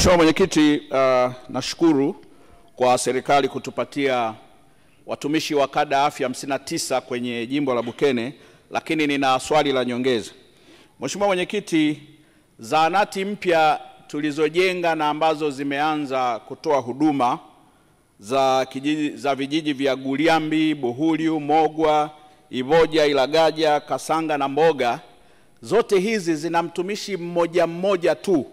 Mheshimiwa Mwenyekiti, nashukuru kwa serikali kutupatia watumishi wa kada afya 59 kwenye jimbo la Bukene, lakini nina swali la nyongeza. Mheshimiwa Mwenyekiti, zahanati mpya tulizojenga na ambazo zimeanza kutoa huduma za vijiji vya Guliambi, Buhulyu, Mogwa, Ivoja, Ilagaja, Kasanga na Mboga, zote hizi zina mtumishi mmoja mmoja tu.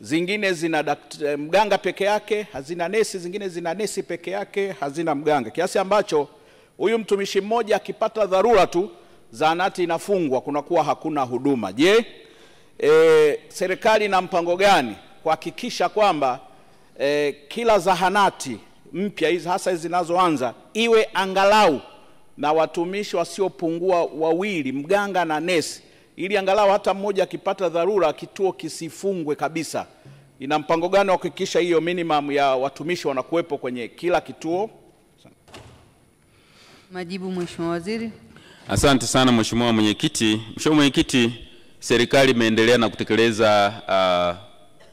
Zingine zina mganga peke yake, hazina nesi, zingine zina nesi peke yake, hazina mganga. Kiasi ambacho huyu mtumishi mmoja akipata dharura tu zahanati inafungwa, kunakuwa hakuna huduma. Je, serikali ina mpango gani kuhakikisha kwamba kila zahanati mpya hizi hasa hizi zinazoanza iwe angalau na watumishi wasiopungua wawili, mganga na nesi, ili angalau hata mmoja akipata dharura kituo kisifungwe kabisa? Ina mpango gani wa kuhakikisha hiyo minimum ya watumishi wanakuwepo kwenye kila kituo? Majibu, Mheshimiwa Waziri. Asante sana Mheshimiwa Mwenyekiti. Mheshimiwa Mwenyekiti, serikali imeendelea na kutekeleza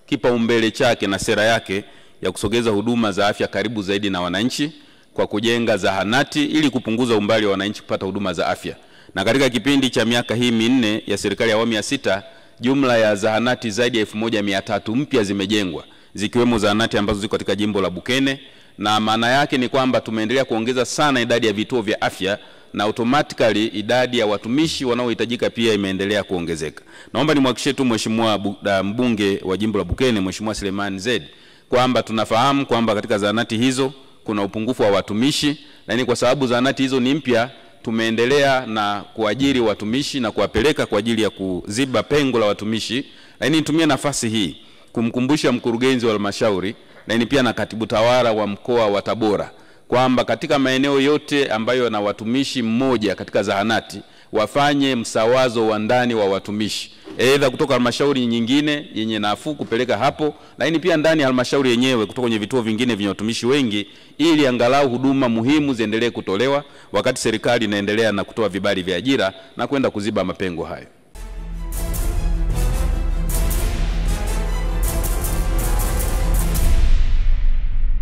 kipaumbele chake na sera yake ya kusogeza huduma za afya karibu zaidi na wananchi kwa kujenga zahanati ili kupunguza umbali wa wananchi kupata huduma za afya. Na katika kipindi cha miaka hii minne ya serikali ya awamu ya 6, jumla ya zahanati zaidi ya 1300 mpya zimejengwa, zikiwemo zahanati ambazo ziko katika jimbo la Bukene, na maana yake ni kwamba tumeendelea kuongeza sana idadi ya vituo vya afya na automatically idadi ya watumishi wanaohitajika pia imeendelea kuongezeka. Naomba nimhakikishie tu Mheshimiwa mbunge wa jimbo la Bukene, Mheshimiwa Selemani Zed, kwamba tunafahamu kwamba katika zahanati hizo kuna upungufu wa watumishi, lakini kwa sababu zahanati hizo ni mpya tumeendelea na kuajiri watumishi na kuwapeleka kwa ajili ya kuziba pengo la watumishi. Lakini nitumie nafasi hii kumkumbusha mkurugenzi wa halmashauri, lakini pia na katibu tawala wa mkoa wa Tabora kwamba katika maeneo yote ambayo yana watumishi mmoja katika zahanati wafanye msawazo wa ndani wa watumishi, aidha kutoka halmashauri nyingine yenye nafuu kupeleka hapo, lakini pia ndani ya halmashauri yenyewe kutoka kwenye vituo vingine vyenye watumishi wengi, ili angalau huduma muhimu ziendelee kutolewa wakati serikali inaendelea na kutoa vibali vya ajira na kwenda kuziba mapengo hayo.